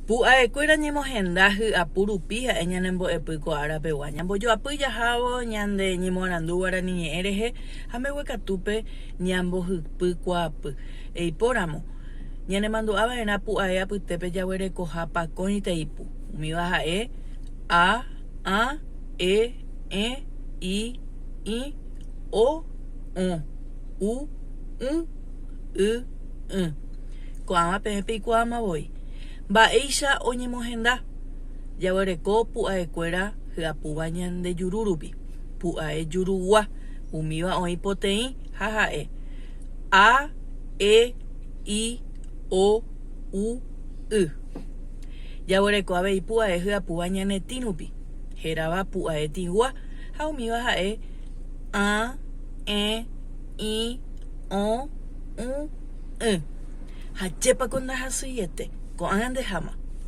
Pu'aekuéra ñemohenda hy'apu rupi ha'e ñane mbo'epy ko ára pegua. Ñambojoapy jahávo ñande ñemoarandu guarani ñe'ẽ rehe ha mbeguekatúpe ñambohypy kuaapy. Eipóramo, ñanemandu'a va'erã pu'ae apytépe jaguerekoha pakõi teipu. Umíva ha'e, a, ã, e, ẽ, i, ĩ, o, õ, u, ũ, y, ỹ. Ko'ãva peẽ peikuaáma voi. Mba'éicha oñemohenda? Jaguereko pu'aekuéra hyapúva ñande juru rupi. Pu'ae jurugua, umíva oĩ poteĩ ha ha'e, a, e, i, o, u, y. Jaguereko avei pu'ae hyapúva ñane tĩ rupi, hérava pu'ae tĩgua, ha umíva ha'e, ã, ẽ, ĩ, õ, ũ, ỹ. Ha jépako ndahasyiete, ko'ág̃a ndeháma.